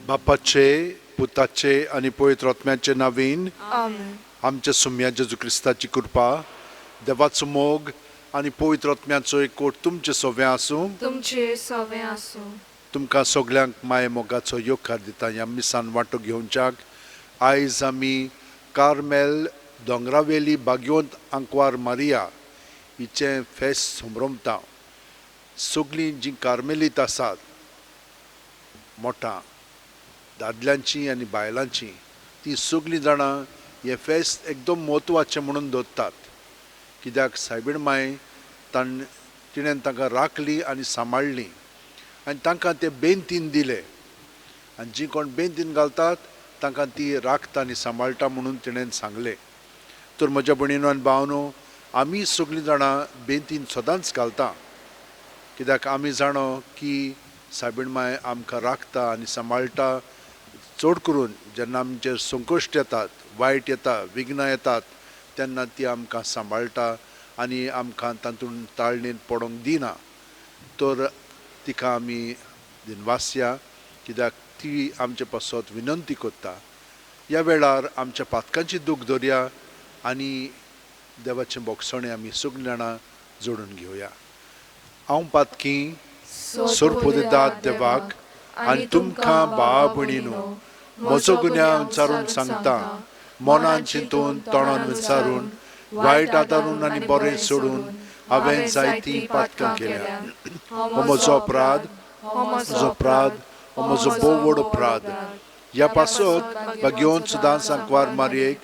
बापाचे, पुताचे आनी पवित्र आत्म्याचे नावीन. आमेन. आमच्या सुम्या जेजू क्रिस्ताची कृपा, देवाचो मोग आनी पवित्र आत्म्याचो एकवट तुमचे सोवे आसूं. तुमचे सवे आसूं. तुमकां सगल्यांक माये मोगाचो येवकार दिता ह्या मिसान वांटो घेवच्याक. आयज आमी कार्मेल दोंगरावेली भाग्यवंत आंकवार मारिया हिचें फेस्त संभ्रमता. सगलीं जीं कार्मेलीत आसात मोठां दादल्यांचीं आनी बायलांचीं, तीं सगलीं जाणां हें फेस्त एकदम म्हत्वाचें म्हणून दवरतात, कित्याक सायबीण माय तिणें तांकां राखली आनी सांबाळ्ळी आनी तांकां ते बेंतीन दिले आनी जीं कोण बेंतीन घालतात तांकां ती राखता आनी सांबाळटा म्हणून तिणें सांगलें. तर म्हज्या भयणीनो आनी भावनो, आमी सगलीं जाणां बेंतीन सदांच घालता, कित्याक आमी जाणो की सायबीण माय आमकां राखता आनी सांबाळटा. चड करून जेन्ना आमचेर संकश्ट येतात, वायट येता, विघ्नां येतात, तेन्ना ती आमकां सांबाळटा आनी आमकां तातूंत ताळणेंत पडोंक दिना. तर तिका आमी दिनवासया, कित्याक ती आमचे पासत विनंती करता. ह्या वेळार आमच्या पातकांची दूख दवरया आनी देवाचें बोगसणें आमी सगळीं जाणां जोडून घेवया. हांव पातकी सोरपुदेदाद देवाक आनी तुमकां भावा भयणीनो म्हजो गुन्यांव विचारून सांगता. मनान चिंतून, तोंडान विचारून, वायट आदारून आनी बरें सोडून हांवें जायतीं पातकां केल्या. हो म्हजो अपराध, हो म्हजो अपराध, हो म्हजो भोव व्हड अपराध. ह्या पासत भाग्योवन सदांच आंकवार मारयेक,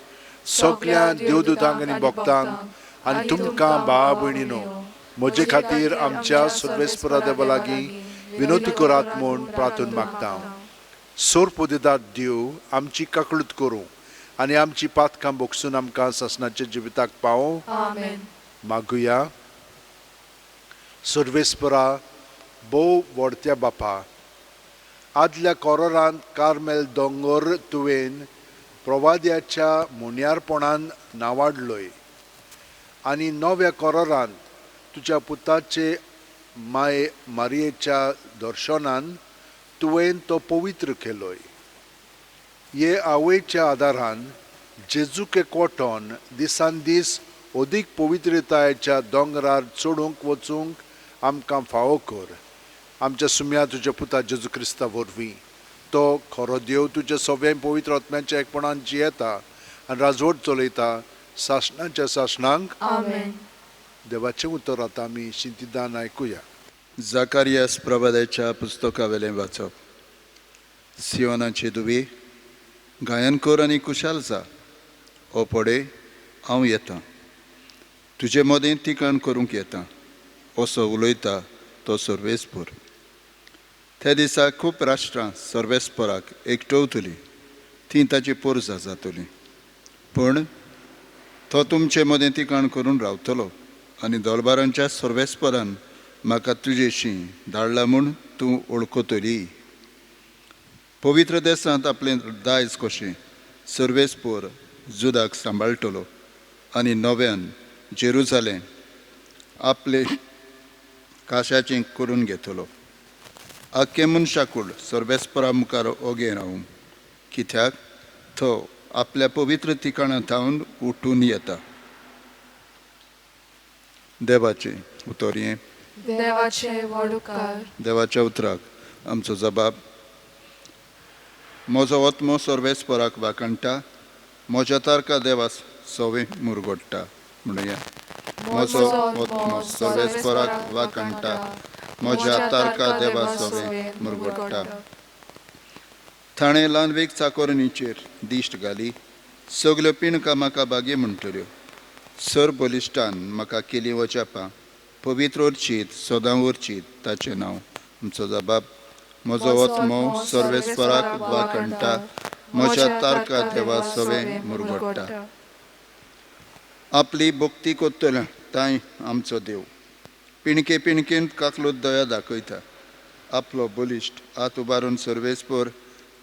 सगल्या देवदूतांक आनी भक्तांक आनी तुमकां भावा भयणीनो म्हजे खातीर आमच्या सर्वेस्परा देवा लागीं विनवती करात म्हूण प्रार्थना मागता. सोरपुदेदाद देव आमची काकळूत करूं आनी आमची पातकां भोगसून आमकां सासणाच्या जिविताक पावों. आमेन. मागुया. सर्वेस्परा, भोव व्हडत्या बापा, आदल्या कोरोरांत कार्मेल दोंगर तुवें प्रवाद्याच्या मुन्यारपणान नावाडलोय आनी नव्या कोरोरांत तुज्या पुताचे माय मारयेच्या दर्शनान तुवें तो पवित्र केलोय. हे आवयच्या आदारान जेजूक एकवटोन दिसान दीस अदीक पवित्रतायेच्या दोंगरार चडूंक वचूंक आमकां फावो कर. आमच्या सुम्या तुज्या पुता जेजू क्रिस्ता वरवीं. तो खरो देव, तुज्या सगळ्या पवित्र आत्म्याच्या एकपणान जियेता आनी राजवट चलयता सासणाच्या सासणांक. आमेन. देवाचें उतर आतां आमी शिंतिदान आयकुया. जाकारियास प्रवादाच्या पुस्तकावेलें वाचप. सियोनाचे धुवे, गायन कर आनी खुशाल जा. हो पळय, हांव येतां, तुजे मदें तिकाण करूंक येता, असो उलयता तो सर्वेस्पर. त्या दिसा खूब राष्ट्रां सर्वेस्पराक एकटवतलीं, तीं ताची पोरसां जातलीं. पूण तो तुमचे मदें तिकाण करून रावतलो आनी दलबारांच्या सर्वेस्परान म्हाका तुजेशी धाडला म्हूण तूं वळखतली. पवित्र देसांत आपलें दायज कशें सर्वेस्पर जुदाक सांबाळटलो आनी नव्यान जेरुजालेम आपले काशाचें करून घेतलो. आख्खें मनशाकूळ सर्वेस्परा मुखार ओगें रावूं, कित्याक तो आपल्या पवित्र ठिकाणा थावन उठून येता. देवाचें उतर हें. देवाचे व्हड उपकार. देवाच्या उतराक आमचो जबाब. म्हजो आत्मो सर्वेस्पराक वाखाणटा, म्हज्या तारका देवा सवें मुरगोडटा. म्हणुया, म्हजो आत्मो सर्वेस्पराक वाखाणटा, म्हज्या तारका देवा सवें मुरगोडटा. थाणें ल्हानवीक चाकोरणीचेर दिश्ट घाली, सगल्यो पिणकां म्हाका भागी म्हणटल्यो. सर बलिश्टान म्हाका केली वजापां, पवित्र उरचीत सदां उरचीत ताचें नांव. आमचो जबाब. म्हजो आत्मो सर्वेस्पराक वाखाणटा, म्हज्या तारका देवा सवें मुरगोडटा. आपली भक्ती करतल्या तांय आमचो देव पिणके पिणकेन काकलूत दया दाखयता. आपलो बलिश्ट हात उबारून सर्वेस्पर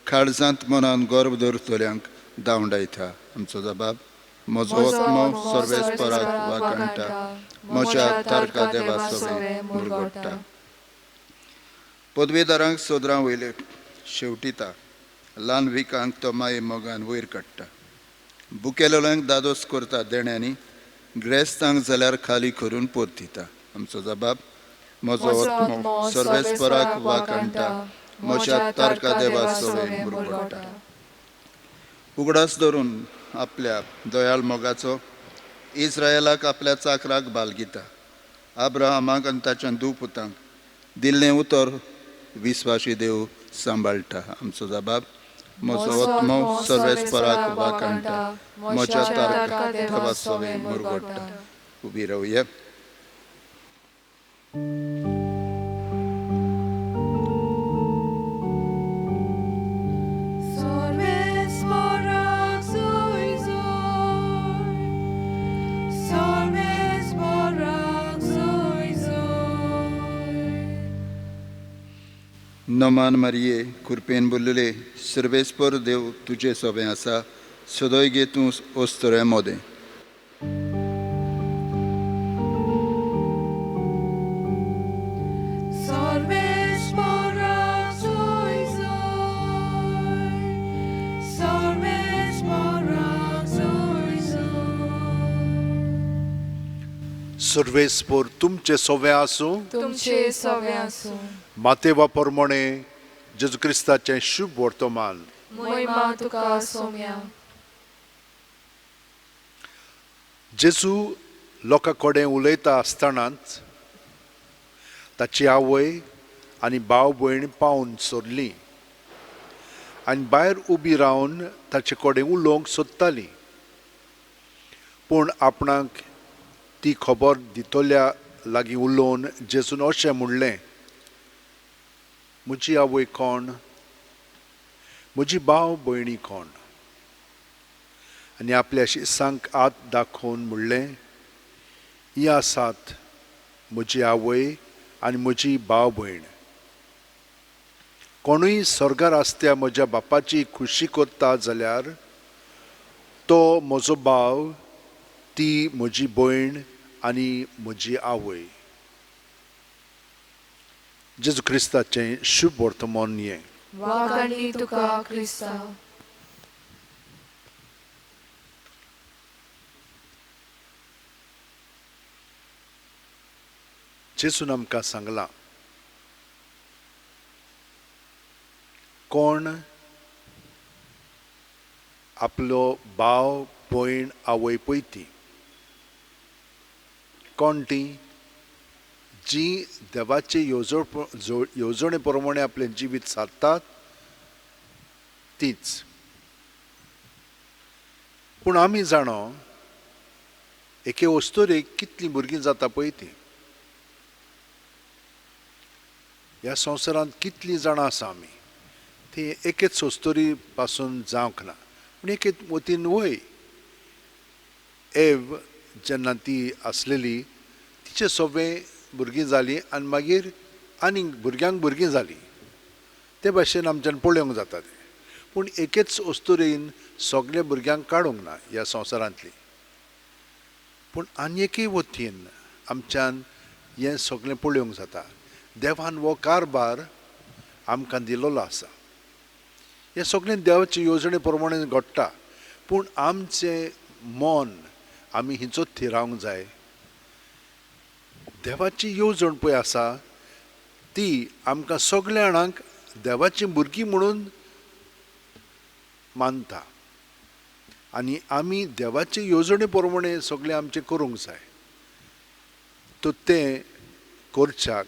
काळजांत मनान गर्व दवरतल्यांक धांवडायता. आमचो जबाब. म्हजो आत्मो सर्वेस्पराक वाखाणटा, म्हज्या तारका देवा सवें मुरगोडटा. पदवेदारांक सोदरां वयले शेवटिता. ल्हान विकांक तो माये मोगान वयर काडटा. भुकेलेल्यांक धादोस करता देण्यांनी, ग्रेस्तांक जाल्यार खाली करून परतिता. आमचो जबाब. म्हजो आत्मो सर्वेस्पराक वाखाणटा, म्हज्या तारका देवा सवे मुरगोडटा. उगडास धरून आपल्या दयाळ मोगाचो इस्रायलाक आपल्या चाकराक बालगिता. अब्राहमाक आनी ताच्या दुपुतांक दिल्लें उतर विस्वाशी देव सांबाळटा. आमचो जबाब. म्हजो आत्मो सर्वेस्पराक वाखाणटा, म्हज्या तारका देवा सवे मुरगोडटा. उबी रावया. नमान मारिये, कृपेन बोल्लले, सर्वेस्पर देव तुजे सोबें आसा. सदय गे तूं ओस्तरे मोदें. सर्वेस्पर तुमचे सोवे आसूं. तुमचे सवे आसूं. मातेवा प्रमाणे जेजू क्रिस्ताचें शुभ वर्तमान. मोहिमा तुका सोम्या. जेजू लोकां कडेन उलयता आसतनाच ताची आवय आनी भाव भयण पावून सोडली आनी भायर उबी रावन ताचे कडेन उलोवंक सोदताली. पूण आपणाक ती खबर दितल्या लागीं उलोवन जेजून अशें म्हणलें, म्हजी आवय कोण, म्हजी भाव भयणी कोण? आनी आपल्या शिसांक हात दाखोवन म्हणलें, ही आसात म्हजी आवय आनी म्हजी भाव भयण. कोणूय स्वर्गार आसत्या म्हज्या बापाची खुशी करता जाल्यार तो म्हजो भाव, ती म्हजी भयण आनी म्हजी आवय. जेजू क्रिस्ताचें शुभ वर्तमान हें. वाखाणली तुका क्रिस्ता. जेजून आमकां सांगलां, कोण आपलो भाव भयण आवय पयती, कोण ती जी देवाचे येवजणे प्रमाणे आपलें जिवीत सादतात तीच. पूण आमी जाणो एके वस्तुरेक कितलीं भुरगीं जाता पळय ती. ह्या संवसारांत कितलीं जाणां आसा आमी, ती एकेच वस्तुरी पासून जावंक ना, पूण एके वतीन वय. एव जेन्ना ती आसलेली तिचे सोबें भुरगीं जालीं आनी मागीर आनीक भुरग्यांक भुरगीं जालीं. ते भाशेन आमच्यान पळोवंक जाता तें. पूण एकेच वस्तुरेन सगल्या भुरग्यांक काडूंक ना ह्या संवसारांतली. पूण आनी एके वतीन आमच्यान हें सगळें पळोवंक जाता. देवान हो कारभार आमकां दिलोलो आसा. हें सगळें देवाचे येवजणे प्रमाणे घडटा. पूण आमचें मन आमी हिचो थिरावंक जाय. देवाची येवजण पळय आसा ती आमकां सगल्या जाणांक देवाची भुरगीं म्हणून मानता आनी आमी देवाचे येवजणे प्रमाणे सगळें आमचें करूंक जाय. तर तें करच्याक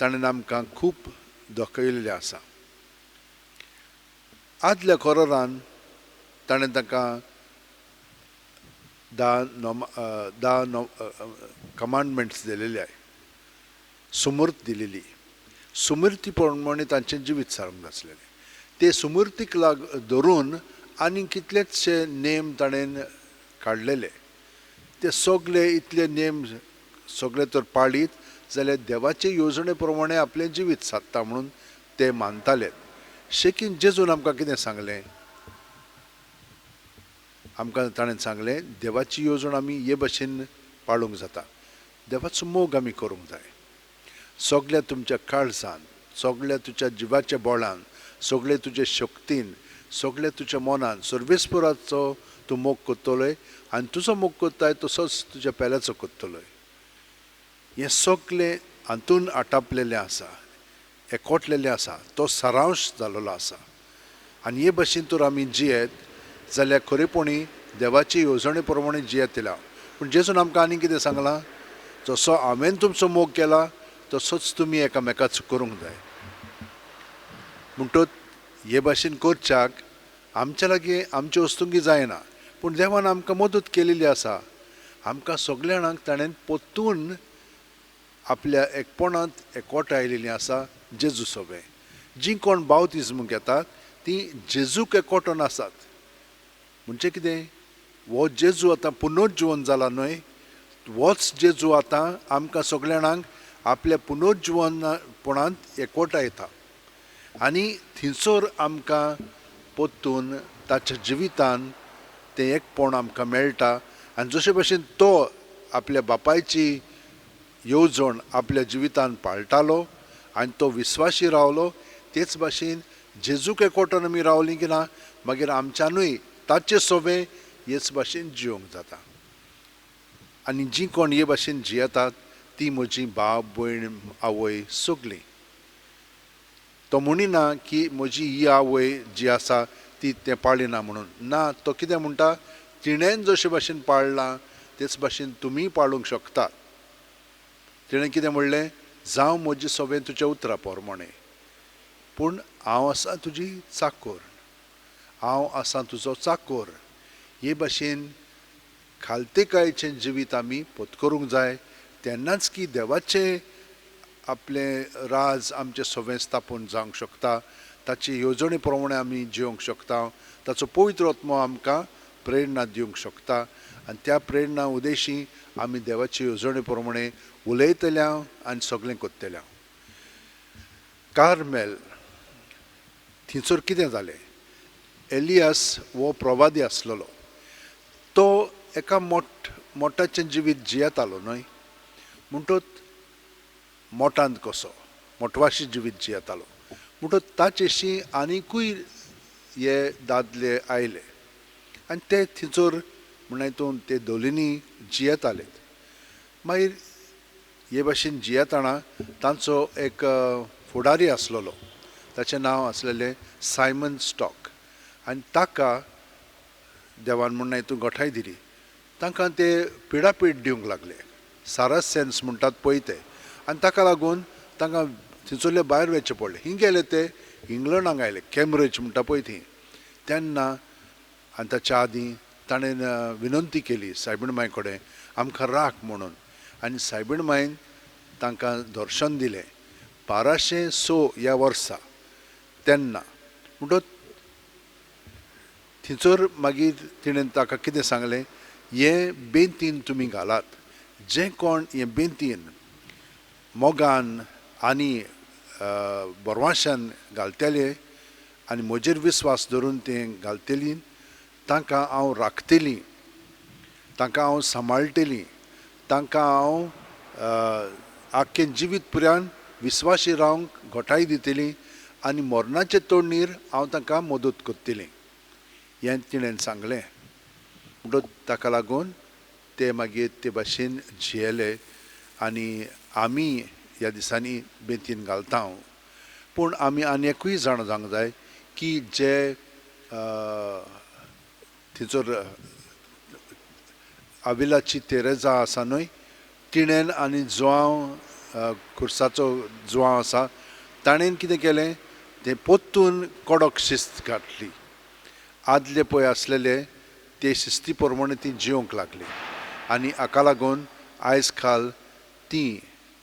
ताणें आमकां खूब दाखयल्लें आसा. आदल्या कोरारान ताणें तांकां 10 कमांडमेंट्स दिलेले आहे, सुमूर्त दिलेली. सुमूर्ती प्रमाणे तांचें जिवीत सारूंक नासलेलें. ते सुमूर्तीक लाग धरून आनी कितलेचशे नेम ताणें काडलेले. ते सगळे इतले नेम सगळे तर पाळीत जाल्यार देवाचे येवजणे प्रमाणे आपलें जिवीत सादता म्हणून ते मानताले. शेकीन जेजून आमकां कितें सांगलें? आमकां ताणें सांगलें देवाची येवजण आमी हे भाशेन पाळूंक जाता. देवाचो मोग आमी करूंक जाय. सगल्या तुमच्या काळजान, सगल्या तुज्या जिवाच्या बोळान, सगळे तुजे शक्तीन, सगळे तुज्या मनान सर्वेस्पराचो तूं मोग करतलोय आनी तुजो मोग करताय तसोच तुज्या पेल्याचो करतलोय. हें सगळें हातून आटापलेलें आसा, एकवटलेलें आसा, तो सारांश जाल्लो आसा. आनी हे भशेन तर आमी जियेत जाल्यार खरेपणी देवाची येवजणे प्रमाणे जियेतले. पूण जेजून आमकां आनी कितें सांगलां, जसो हांवें तुमचो मोग केला तसोच तुमी एकामेकाचो करूंक जाय. म्हणटच हे भाशेन करच्याक आमच्या लागीं आमचे वस्तुंकी जायना, पूण देवान आमकां मदत केलेली आसा. आमकां सगल्या जाणांक ताणें परतून आपल्या एकपणांत एकवटायलेली आसा जेजू सोबें. जीं कोण बावतिज्म घेतात तीं जेजूक एकवटून आसात. म्हणजे कितें, हो जेजू आतां पुनर्जिवन जाला न्हय, होच जेजू आतां आमकां सगल्या जाणांक आपल्या पुनर्जिवनपणांत एकवटायता आनी थंयसर आमकां परतून ताच्या जिवितान तें एकपण आमकां मेळटा. आनी जशे भशेन तो आपल्या बापायची येवजण आपल्या जिवितान पाळटालो आनी तो विस्वाशी रावलो, तेच भाशेन जेजूक एकवटान आमी रावलीं की ना मागीर आमच्यानूय ताचे सोबें हेच भाशेन जियोंक जाता. आनी जीं कोण हे भाशेन जियेतात ती म्हजी भाव भयण आवय सगलीं. तो म्हणिना की म्हजी ही आवय जी आसा ती तें पाळिना म्हणून, ना, तो कितें म्हणटा, तिणेन जशे भाशेन पाळ्ळां तेच भाशेन तुमीय पाळूंक शकतात. तिणें कितें म्हणलें, जावं म्हजी सोबें तुज्या उतरा प्रमाणें, पूण हांव आसा तुजी चाकोर, हांव आसा तुजो चाकोर. हे भाशेन खालतेकायेचें जिवीत आमी पत्करूंक जाय, तेन्नाच की देवाचें आपलें राज आमचें सोबें स्थापन जावंक शकता, ताची येवजणे प्रमाणे आमी जिवंक शकता, ताचो पवित्र आत्मो आमकां प्रेरणा दिवंक शकता आनी त्या प्रेरणा उदेशी आमी देवाचे येवजणे प्रमाणे उलयतल्या आनी सगळें करतल्या. कार्मेल थंयसर कितें जालें, एलियास हो प्रवादी आसलेलो, तो एका मोठाचें जिवीत जियेतालो न्हय, म्हणटच मोठांत कसो मोटवाशी जिवीत जियेतालो. म्हणटच ताचेशी आनिकूय हे दादले आयले आनी ते थंयसर म्हणल्यार हितून ते धोलिंनी जियेताले. मागीर हे भाशेन जियेतना तांचो एक फुडारी आसलेलो, ताचें नांव आसलेलें सायमन स्टॉक, आनी ताका देवान म्हणून हितून गोठाय दिली. तांकां ते पिडापीड दिवंक लागले, सारासेन्स म्हणटात पळय ते, आनी ताका लागून तांकां थंयसरले भायर वचचें पडलें. हिंग गेले ते इंग्लंडाक आयले, कॅम्ब्रिज म्हणटा पळय थंय. तेन्ना आनी ताच्या आदीं ताणें विनंती केली सायबीण माय कडेन, आमकां राख म्हणून, आनी सायबीण मायन तांकां दर्शन दिलें 1206 ह्या वर्सा. तेन्ना म्हणटच थंयसर मागीर तिणें ताका कितें सांगलें, हें बेंतीन तुमी घालात, जें कोण हें बेंतीन मोगान आनी बरवाशान घालतले आनी म्हजेर विस्वास धरून तें घालतली, तांकां हांव राखतली, तांकां हांव सांबाळटली, तांकां हांव आख्खें जिवीत पुरान विस्वाशी रावंक घोटाय दितली आनी मरणाचे तोडणीर हांव तांकां मदत करतली, हें तिणें सांगलें. म्हणटच ताका लागून ते मागीर ते भाशेन जियेले आनी आमी ह्या दिसांनी बेंतीन घालता. पूण आमी आनी एकूय जाणा जावंक जाय की जे थंयसर आविलाची तेरेजा आसा न्हय, तिणेन आनी जुआंव खुर्साचो जुआंव आसा ताणेन कितें केलें, तें परतून कडक शिस्त घातली. आदले पळय आसलेले ते शिस्ती प्रमाणे ती जिवंक लागली आनी हाका लागून आयज काल ती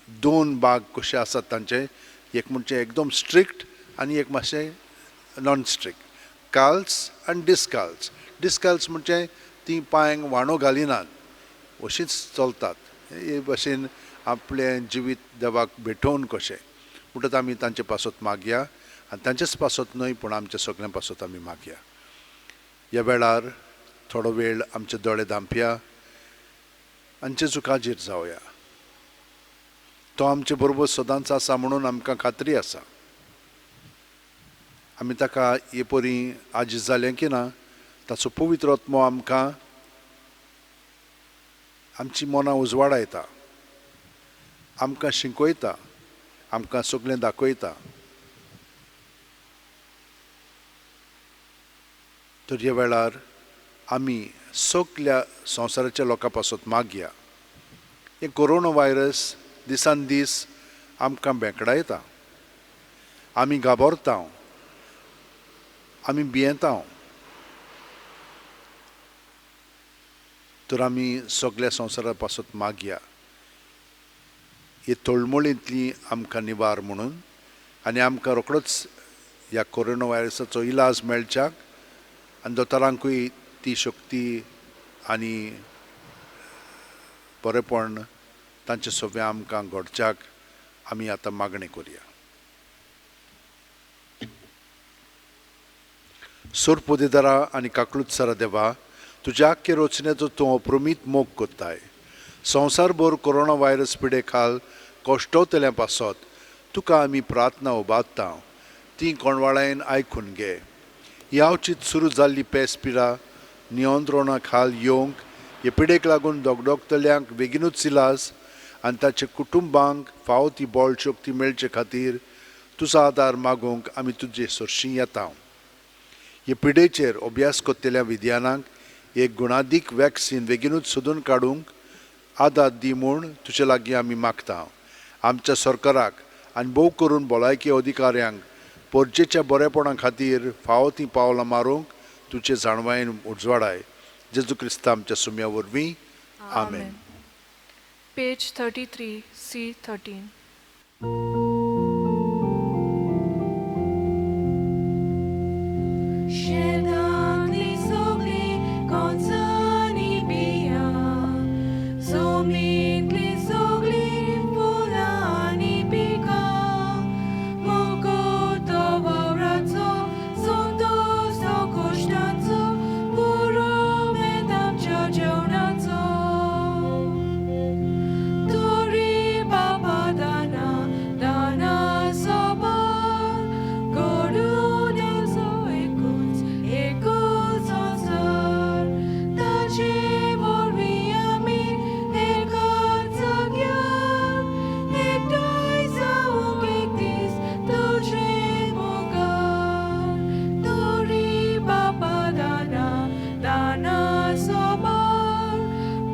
दोन भाग कशे आसात तांचे, एक म्हणजे एकदम स्ट्रिक्ट आनी एक मातशें नॉन स्ट्रिक्ट, काल्स आनी डिस्काल्स. डिस्काल्स म्हणजे ती पांयांक वाणो घालिनात, अशींच चलतात, हे भाशेन आपलें जिवीत देवाक भेटोवन कशें. म्हणटच आमी तांचे पासत मागया आनी तांचेच पासत न्हय पूण आमच्या सगळ्यां पासत आमी मागया. ह्या वेळार थोडो वेळ आमचे दोळे धांपया आनी जेजू काजीर जावया. तो आमचे बरोबर सदांच आसा म्हणून आमकां खात्री आसा. आमी ताका हे परी आजी जालें की ना ताचो पवित्र आत्मो आमकां आमची मनां उजवाडायता, आमकां शिकयता, आमकां सगळें दाखयता. तर ह्या वेळार आमी सगल्या संवसाराच्या लोकां पासत मागया. हे कोरोना व्हायरस दिसान दीस आमकां बेंकडायता, आमी घाबरता, आमी भियेता. तर आमी सगल्या संवसारा पासत मागया हे तळमळींतली आमकां निवार म्हणून आनी आमकां रोखडोच ह्या कोरोना व्हायरसाचो इलाज मेळच्याक आनी दोतोरांकूय ती शक्ती आनी बरेपण तांचे सगळें आमकां घडच्याक आमी आतां मागणी करुया. सोरपोदेदारा आनी काकलुत्सरा देवा, तुज्या आख्खे रचनेचो तूं अप्रमीत मोग कोत्ताय. संवसारभर कोरोना व्हायरस पिडे खाल कश्टवतल्या पासत तुका आमी प्रार्थना उबारता, ती कोणवाळायन आयकून घे. ही अवचीत सुरू जाल्ली पेस पिडा नियंत्रणा खाल येवंक हे पिडेक लागून दगदगतल्यांक बेगीनूच इलाज आनी ताच्या कुटुंबांक फावो ती बळ शक्ती मेळचे खातीर तुजो आदार मागूंक आमी तुजे सरशीं येता. हे पिडेचेर अभ्यास करतल्या विद्यानांक एक गुणादीक वॅक्सीन बेगीनूच सोदून काडूंक आदार दी म्हूण तुजे लागीं आमी मागता. आमच्या सरकाराक आनी भोव करून भलायकी अधिकाऱ्यांक परजेच्या बरेपणा खातीर फावो तीं पावलां मारूंक तुजे जाणवायेन उजवाडाय. जेजू क्रिस्ता आमच्या सुम्या वरवीं, आमेन. Page 33, C13. शेतांतली सगळी कोंचानी बियां, जमनींतली सगळी फुलां आनी पिकां, मोगो तो वावराचो, संतोश तो कश्टांचो, पुरुमेंत आमच्या जेवणाचो. तोरी बाबा दाना दाना सोबार, घडून येवचो एकूच एकूच संवसार, ताचे वरवीं आमी एकाच जाग्यार एकठांय जावंक एक दीस तुजे मुखार. तोरी बाबा दाना दाना सोबार,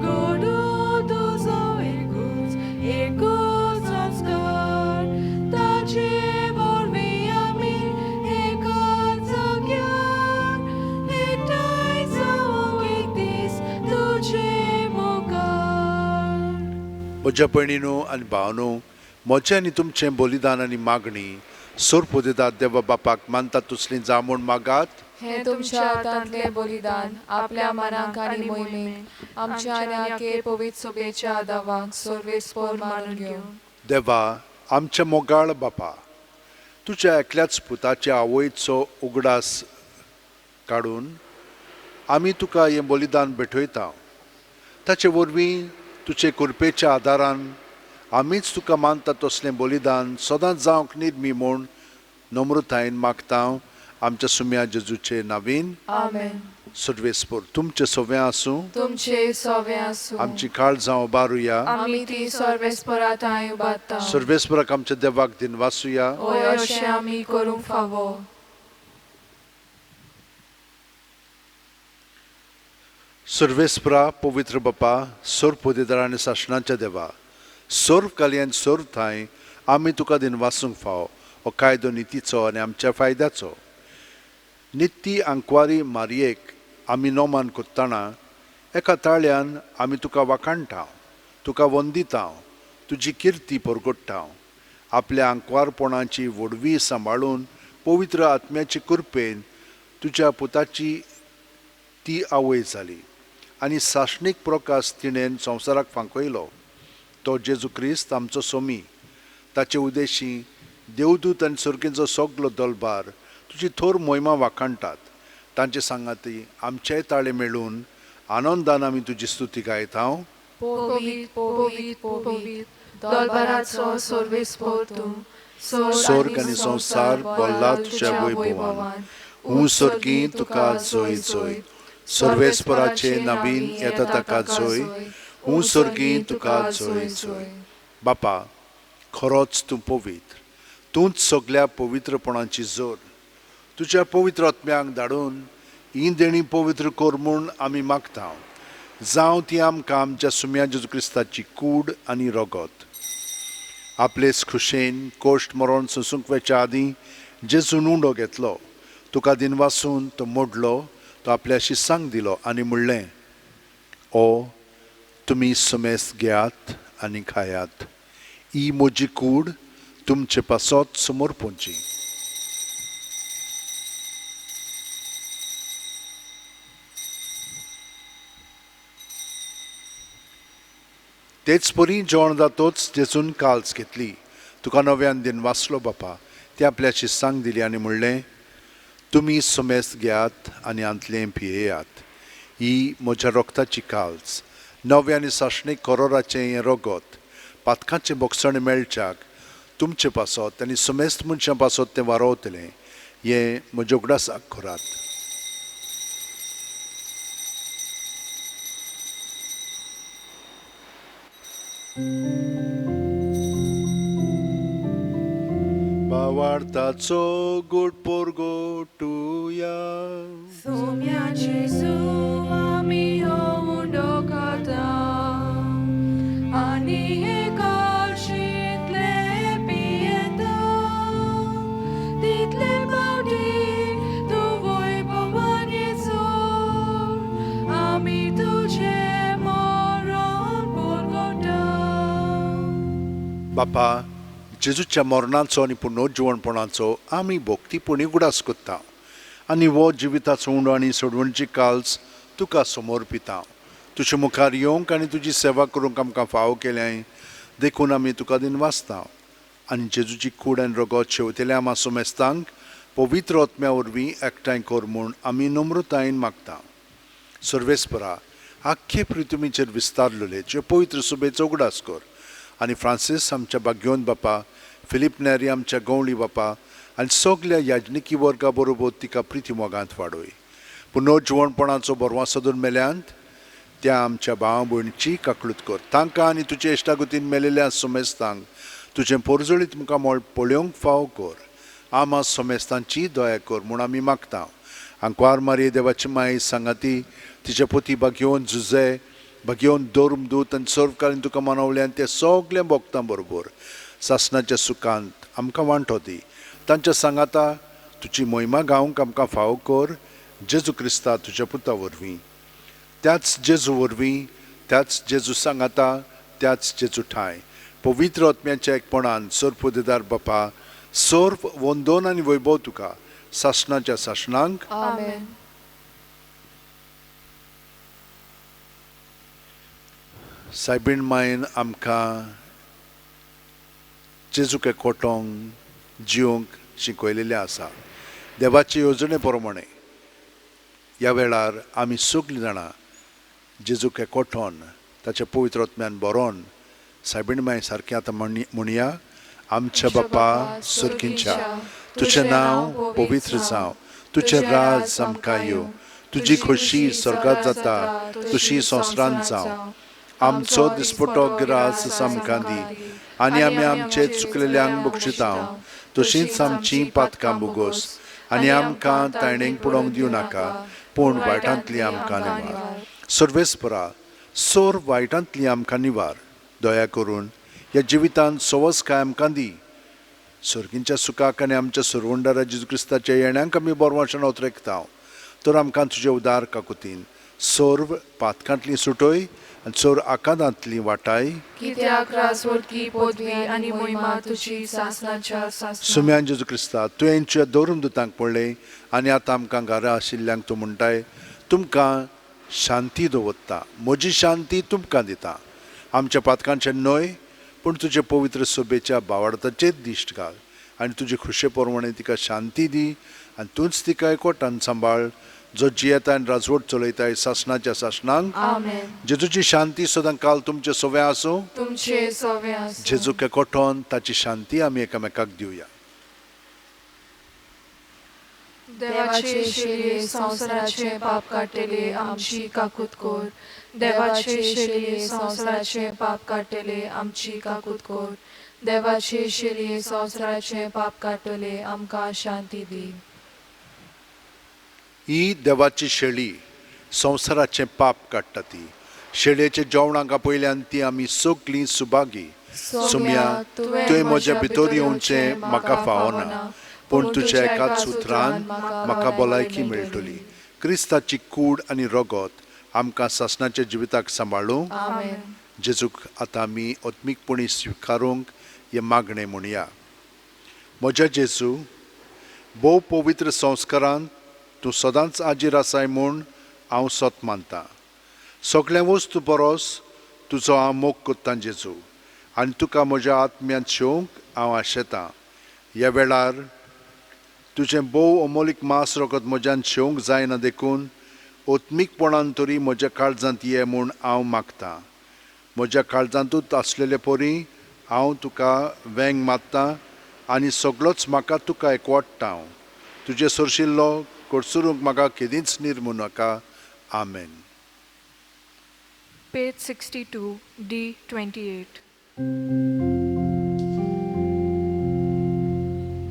घडून तुजो एकूच एकूच संस्कार, ताचे वरवीं आमी एकाच जाग्यार एकठांय जावंक एक दीस तुजे मुखार. म्हज्या भयणीनो आनी भावनो, म्हजें आनी तुमचें बलिदान आनी मागणी सोरपोदेदार देवा बापाक मानता तसली जा म्हूण मागात. हें तुमच्या हातांतलें बलिदान आपल्या मनाक आनी मोहिमेक आमच्या आनी आखे पवित्र सभेच्या दावांक सर्वेस्पोर मानून घेवं. देवा आमच्या मोगाळ बापा, तुज्या एकल्याच पुताच्या आवयचो उगडास काडून आमी तुका हें बलिदान भेटयता. ताचे वरवीं तुजे कृपेच्या आदारान आमीच तुका मानता तसलें बलिदान सदांच जावंक निर्मी म्हूण नम्रतायेन मागता आमच्या सुम्या जेजूचे नावीन, आमेन. सर्वेस्पोर तुमचें सगळें आसूं, तुमचे सवे आसूं. आमची काळजां उबारुया, आमी ती सर्वेस्परा थंय उबारता. सर्वेस्पराक आमच्या देवाक दिनवासुया. होय, अशें आमी करूंक फावो. सर्वेस्परा पवित्र बापा, सर्व आनी सासणाच्या देवा, सर्व कालयन सर्व थांय आमी तुका दिनवासूंक फावो हो कायदो नितीचो आनी आमच्या फायद्याचो. नित्ती आंकवारी मारयेक आमी नोमान कोत्ताना एका ताळ्यान आमी तुका वाखाणटा, तुका वंदिता, तुजी किर्ती परगट्टा. आपल्या आंकवारपणाची व्हडवी सांबाळून पवित्र आत्म्याचे कृपेन तुज्या पुताची ती आवय जाली आनी सासणीक प्रकाश तिणेन संवसाराक फांकयलो. तो जेजू क्रिस्त आमचो सोमी. ताचे उदेशी देवदूत आनी सर्गींचो सगलो दलबार तुजी थोर मोहिमा वाखाणटात. तांचे सांगाती आमचेय ताळे मेळून आनंदान आमी तुजी स्तुती गायता. पवित्र पवित्र पवित्र दलबाराचो सर्वेस्पोर तूं, स्वर्ग आनी संवसार भरला तुज्या वैभवान. हूं स्वर्गी तुका जय जय. सर्वेस्पराचे नवीन येता ताका जय. हूं स्वर्गी तुका जय जय. बापा, खरोच तूं पवित्र, तूंच सगल्या पवित्रपणाची जोर. तुज्या पवित्र आत्म्यांक धाडून ही देणी पवित्र कर म्हूण आमी मागता. जावं ती आमकां आमच्या सुम्या जेजू क्रिस्ताची कूड आनी रगत. आपलेच खुशेन कोश्ट मरण सोंसूंक वेच्या आदीं जेजून उंडो घेतलो, तुका दिनवासून तो मोडलो, तो आपल्या शिसांक दिलो आनी म्हणलें, ओ तुमी समेस्त घेयात आनी खायात, ही म्हजी कूड तुमचे पासत समर्पणची. तेच परी जेवण जातोच जेजून काल्स घेतली, तुका नव्यान दिन वाचलो बापा, ती आपल्या शिसांक दिली आनी म्हणलें, तुमी समेस्त घेयात आनी आंतलें पियेयात, ही म्हज्या रोगताची काल्स, नव्या आनी सासणीक करोराचें हें रगत, पातकाचें बोगसण मेळच्याक तुमचे पासत आनी समेस्त मनशां पासत तें वारोवतलें, हें म्हज्या उगडासाक करात. भावार्थाचो गोड पोरगोटुया. सोम्या जेजू आमी हो उंडो खाता आनी हे काळशींतले पियेता, तितले पावटी तूं वैभवान येचोर आमी तुजें मरण पोरगोटा. बापा, जेजूच्या मरणाचो आनी पुनर्जिवणपणाचो आमी भक्तीपणी उगडास करता आनी हो जिविताचो उंडो आनी सोडवणची काल्स तुका समर्पिता. तुजे मुखार येवंक आनी तुजी सेवा करूंक आमकां फावो केल्याय देखून आमी तुका दिनवासता आनी जेजूची कूड आनी रगत शेवतेल्या आमा सोमेस्तांक पवित्र आत्म्या वरवीं एकठांय कर म्हूण आमी नम्रतायेन मागता. सर्वेस्परा, आख्खे पृथ्वीचेर विस्तारलेले जे पवित्र सुबेचो उगडास कर आनी फ्रांसीस आमच्या भाग्योन बापा, फिलीप नेरी आमच्या गवळी बापा आनी सगल्या याजनिकी वर्गा बरोबर तिका प्रिती मोगांत वाडय. पुनर्जिवणपणाचो बरवासो दोन मेल्यांत त्या आमच्या भाव भयणीची काकळूत कर. तांकां आनी तुजे इश्टागतीन मेलेल्या सोमेस्तांक तुजें पोरजळीत मुखामळ पळोवंक फावो कर. आमा सोमेस्तांची दया कर म्हूण आमी मागता. आंकवार मारये देवाची माई सांगाती तिचे पोती भाग्योवन जुजे भाग्योवन धर्मदूत आनी सर्वकालीन तुका मनवल्यान ते सगळें भोगतां बरोबर सासणाच्या सुखांत आमकां वांटो दी. तांच्या सांगाता तुजी मोहिमा गावंक आमकां फावो कर. जेजू क्रिस्ता तुज्या पुता वरवीं, त्याच जेजू वरवीं, त्याच जेजू सांगाता, त्याच जेजू ठांय पवित्र आत्म्याच्या एकपणान सर्वपुदेदार बापा, सर्व वंदन आनी वैभव तुका सासणाच्या सासणांक. आमेन. सायबीण मायन आमकां जेजूक एकवटोंक जिवंक शिकयलेलें आसा. देवाचे येवजणे प्रमाणे ह्या वेळार आमी सगलीं जाणां जेजूक एकवटोन ताच्या पवित्र आत्म्यान बरोवन सायबीण माय सारकें आतां म्हणया. आमच्या बापा सर्गींच्या, तुजें नांव पवित्र जावं, तुजें राज आमकां येवं, तुजी खोशी स्वर्गांत जाता तशी संवसारांत जावं. आमचो दिसपटो ग्रास आमकां दी आनी आमी आमचे चुकलेल्यांक बक्षिता तशींच आमची पातकां बोगोस आनी आमकां ताणेंक पडोवंक दिवं नाका, पूण वायटांतली आमकां निवार. सर्वेस्परा, सोर वायटांतली आमकां निवार. दया करून ह्या जिवितांत सवसकाय आमकां दी. सर्गींच्या सुखाक आनी आमच्या सरवंडारा जेजू क्रिस्ताच्या येण्यांक आमी बरवाशन ओतरेकता. तर आमकां तुजे उदार काकुतीन सर्व पातकांतली सुटय आनी सर्व आकांतांतली वाटाय. कित्याक राजवटकी पदवी आनी मोहिमा तुजी सासणाच्या सासणाक. सुम्यान जेजू क्रिस्ता, तुवें तुज्या धर्मदुतांक पळय आनी आतां आमकां घरा आशिल्ल्यांक तूं म्हणटाय, तुमकां शांती दवरता, म्हजी शांती तुमकां दिता. आमच्या पातकांचें न्हय पूण तुजे पवित्र सभेच्या भावार्थाचेर दिश्ट घाल आनी तुजे खुशे प्रमाणे तिका शांती दी आनी तूंच तिका एकवटान सांबाळ. जो जियेता आनी राजवट चलयताय सासणाच्या सासणांक. आमेन. जेजूची शांती सदां काल तुमचे सोवे आसूं. तुमचे सोवे आसूं. जेजूक एकवटोन ताची शांती आमी एकामेकाक दिवया. देवाचे शेलये संवसाराचे पाप काडटले आमची काकूत कोर. देवाचे शेलये संवसाराचे पाप काडटले आमची काकूत कोर. देवाचे शेलये संवसाराचे पाप काडटले आमकां शांती दी. ही देवाची शेळी संवसाराचें पाप काडटा. ती शेळयेच्या जेवणाक आपयल्यान ती आमी सगळीं सुभागी. सुम्या, तुवें म्हज्या भितर येवचें म्हाका फावना, पूण तुज्या एकाच उतरान म्हाका भलायकी मेळटली. क्रिस्ताची कूड आनी रगत आमकां सासणाच्या जिविताक सांबाळूं. आमेन. जेजूक आतां आमी आत्मीकपणी स्विकारूंक हें मागणें म्हणया. म्हज्या जेजू, भोव पवित्र संस्कारांत तूं सदांच आजीर आसाय म्हूण हांव सत मानतां. सगळ्या वस्तू परस तुजो हांव मोग कोत्तां जेजू, आनी तुका म्हज्या आत्म्यांत शेवंक हांव आशेतां. ह्या वेळार तुजें भोव अमोलीक मांस रगत म्हज्यान शेवंक जायना, देखून आत्मीकपणान तरी म्हज्या काळजांत ये म्हूण हांव मागतां. म्हज्या काळजांतूच आसलेले परी हांव तुका वेंग मारतां आनी सगळोच म्हाका तुका एकवटता. हांव तुजे सरशिल्लो कडसरूंक म्हाका केदींच निर्मू नाका. आमेन. Page 62, D 28.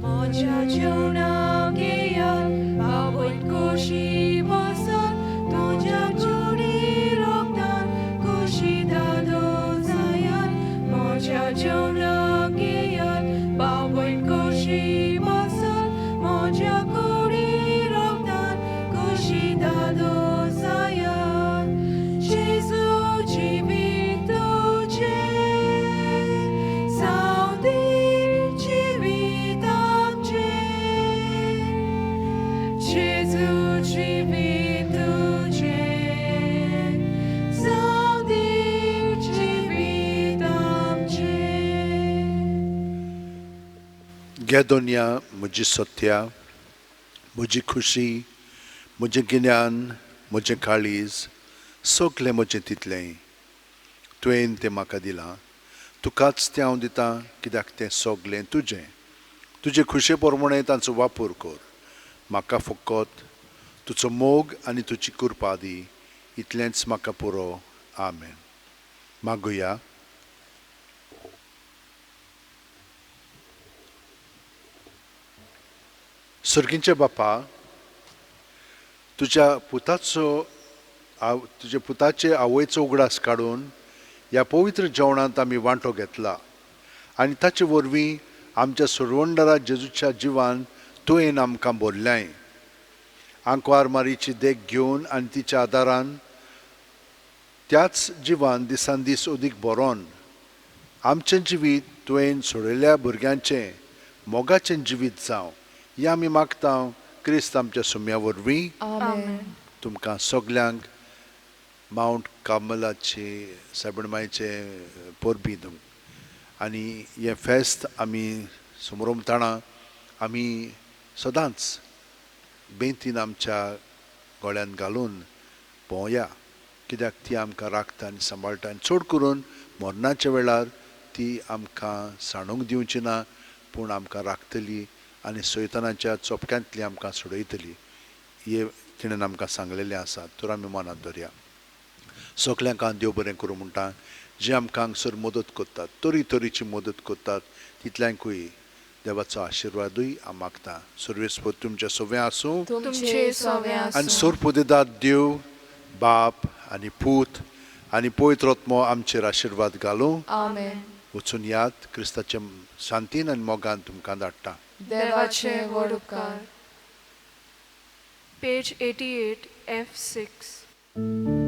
म्हज्या जेवणाक येयात, बावयन खोशी बसात, तुज्या कुडी रोगतान खोशी दादो जायात. म्हज्या जेवणाक येयात, बावयन खोशी बसात, म्हज्या कुडी रोगतान खोशी दादो जायात. जेजू जिवीत तुजें, जावं दी जिवीत आमचें. जेजू जिवीत तुजें, जावं दी जिवीत आमचें. घे दोनया म्हजी सत्या, म्हजी खुशी, म्हजें गिन्यान, म्हजें काळीज, सगलें म्हजें तितलें तुवें तें म्हाका दिलां. तुकाच तें हांव दितां, कित्याक तें सगलें तुजें. तुजे खुशे प्रमाणें तांचो वापर कर. म्हाका फकत तुजो मोग आनी तुजी कृपा दी, इतलेंच म्हाका पुरो. आमेन. मागुया. सर्गींच्या बापा, तुज्या पुताचो तुज्या पुताचे आवयचो उगडास काडून ह्या पवित्र जेवणांत आमी वांटो घेतला आनी ताचे वरवीं आमच्या सुरवंडरा जेजूच्या जिवान तुवें आमकां भरल्याय. आंकवार मारीची देख घेवन आनी तिच्या आदारान त्याच जिवान दिसान दीस अदीक बरोवन आमचें जिवीत तुवें सोडयल्ल्या भुरग्यांचें मोगाचें जिवीत जावं, हें आमी मागता क्रिस्त आमच्या सुम्या वरवीं. आमेन. तुमकां सगल्यांक मावंट कार्मलाची सायबणमायचे परबीं तुम आनी हें फेस्त आमी समरमताणा आमी सदांच बेंतीन आमच्या गळ्यांत घालून भोंवया, कित्याक ती आमकां राखता आनी सांबाळटा आनी चड करून मरणाच्या वेळार ती आमकां सांडूंक दिवची ना, पूण आमकां राखतली आनी सैतानाच्या चोपक्यांतली आमकां सोडयतली. हे तिणें आमकां सांगलेलें आसा, तर आमी मनांत धरया. सगल्यांक हांव देव बरें करूं म्हणटा. जे आमकां हांगसर मदत करतात, तरी तरेची मदत करतात, तितल्यांकूय देवाचो आशिर्वादूय हांव मागता. सर्वेस्पर तुमच्या सगळें आसूं. तुमचे सवे आनी आसूं. सोरपुदेदाद देव बाप आनी पूत आनी पवित्र आत्मो आमचेर आशिर्वाद घालूं. आमेन. वचून याद क्रिस्ताच्या शांतीन आनी मोगान तुमकां धाडटा. देवाचे व्हड उपकार. Page 88, F 6.